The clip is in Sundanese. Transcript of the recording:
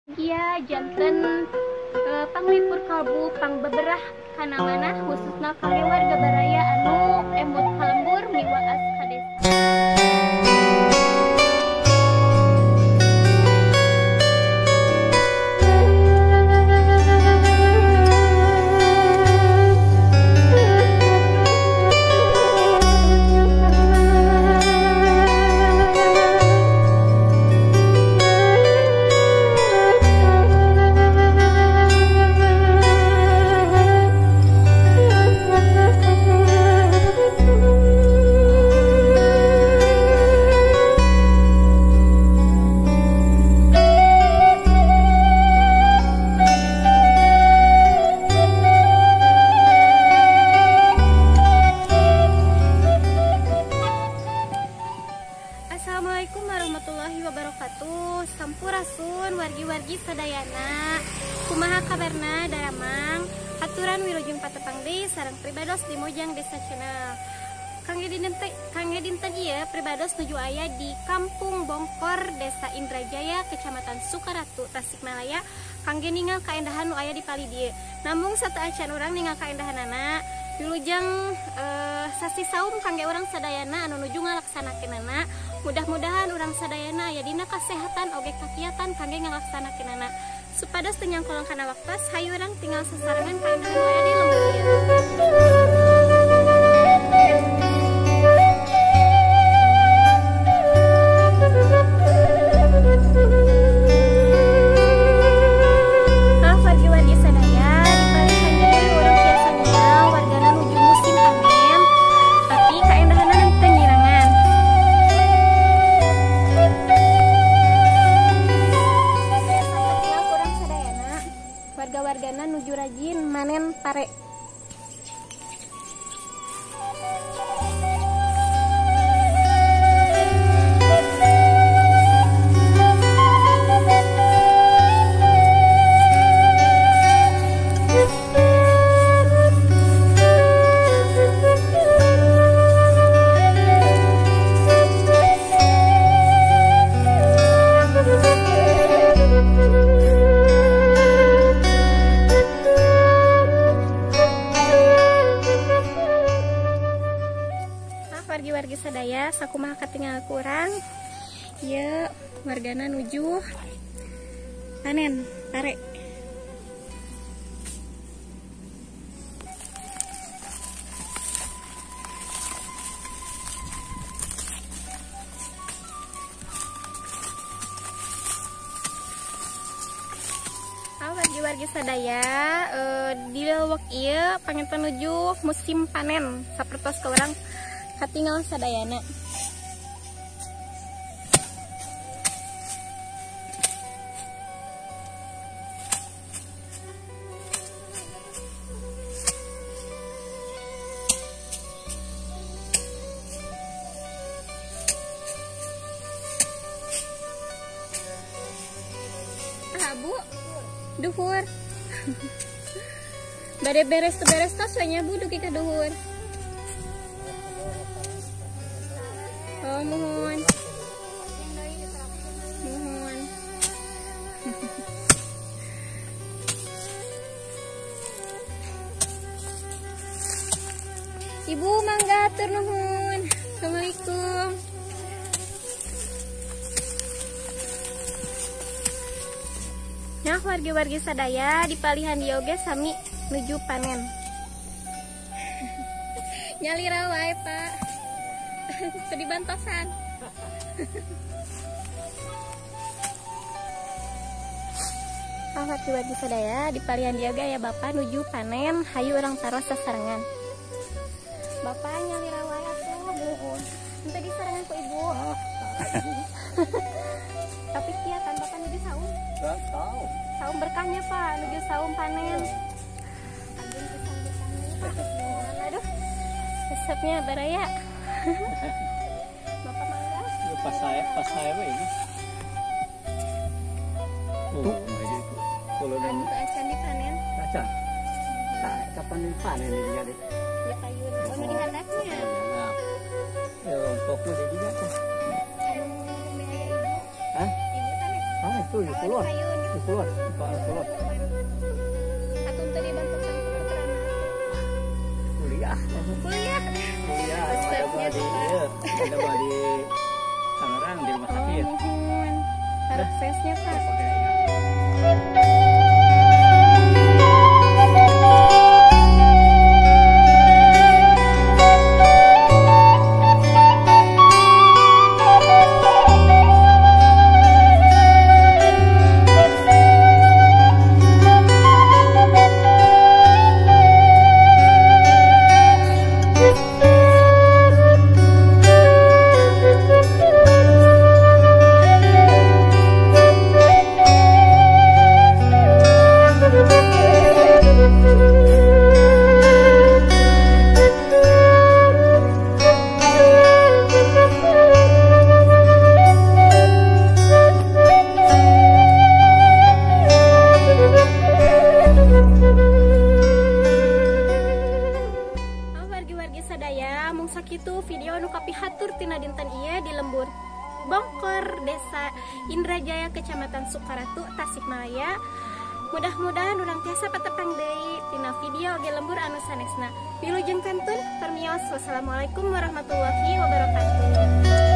Bahagia janten panglipur kalbu pangbeberah kana manah khususna kangge warga baraya anu emut ka lembur miwaas ka desa. Assalamualaikum warahmatullahi wabarakatuh. Sampurasun wargi-wargi sadayana. Kumaha kabarna daramang? Aturan wilujeng patepang deui sareng pribados di Mojang Desa Channel. Kangge dinten ieu pribados nuju aya di Kampung Bongkor, Desa Indrajaya, Kecamatan Sukaratu, Tasikmalaya. Kangge ningal kaendahan nu aya di palih dieu. Namung sateuacan urang ningal kaendahanana, wilujeng sasi saum kangge urang sadayana anu nuju ngalaksanakeunana. Mudah-mudahan urang sadayana aya dina kasehatan oge kakiatan kangge ngalaksanakeunana. Supados teu nyangkolong kana waktos, hayu urang tinggal sasarengan kaendahan nu aya di lembur ieu. Nah, wargi-wargi sadaya, di palihan ieu urang tiasa ningal wargana nuju musim panen, tapi kaendahanna teu ngirangan. Tinggal kurang sadayana, warga-wargana nuju rajin manen pare. Wargi-wargi sadaya, sakumaha katingal kurang ieu wargana nuju panen pare. Wargi-wargi sadaya, di lewek ieu panginten nuju musim panen sapertos ka urang katingal sadayana. Ah, Bu, duhur. Bade beres teu beres tos we nya Bu dugi ka duhur. Oh, mohon. Mohon. Ibu mangga atur nuhun. Assalamualaikum. Nah, wargi-wargi sadaya di palihan dieu oge sami nuju panen. Nyalira wae, Pak. Teu dibantosan. Wargi-wargi sadaya di palihan dieu oge aya bapak nuju panen, hayu urang taros sasarengan. Bapak nyalira wae atuh, Bu. Henteu disarengan ku ibu. Tapi kiatan bapak nuju saum. Saum. Saum berkahnya, Pak, nuju saum panen. Agung pisan berkahnya, Pak. Aduh. Resepnya baraya. Bapak mangga. Pas saya ini. Tuh, itu. Kalau anu acan dipanen. Acan. Nah, kapan dipanen ini jadi? Ya payun. Anu di handapnya. Nah. Ya rompoknya dia juga tuh. Anu aya ibu. Hah? Ibu tanes. Ah, itu Itu di kulon. Di kulon, Pak kulon. Atuh teu dibantosan ku putrana. Kuliah. Kuliah. Kuliah. Ada di di Tangerang di rumah sakit. Oh, muhun. Suksesnya, Pak. Sakitu video anu kapihatur tina dinten ieu di lembur Bongkor, Desa Indrajaya, Kecamatan Sukaratu, Tasikmalaya. Mudah-mudahan urang tiasa patepang deui tina video oge lembur anu sanesna. Wilujeng kantun, permios. Wassalamualaikum warahmatullahi wabarakatuh.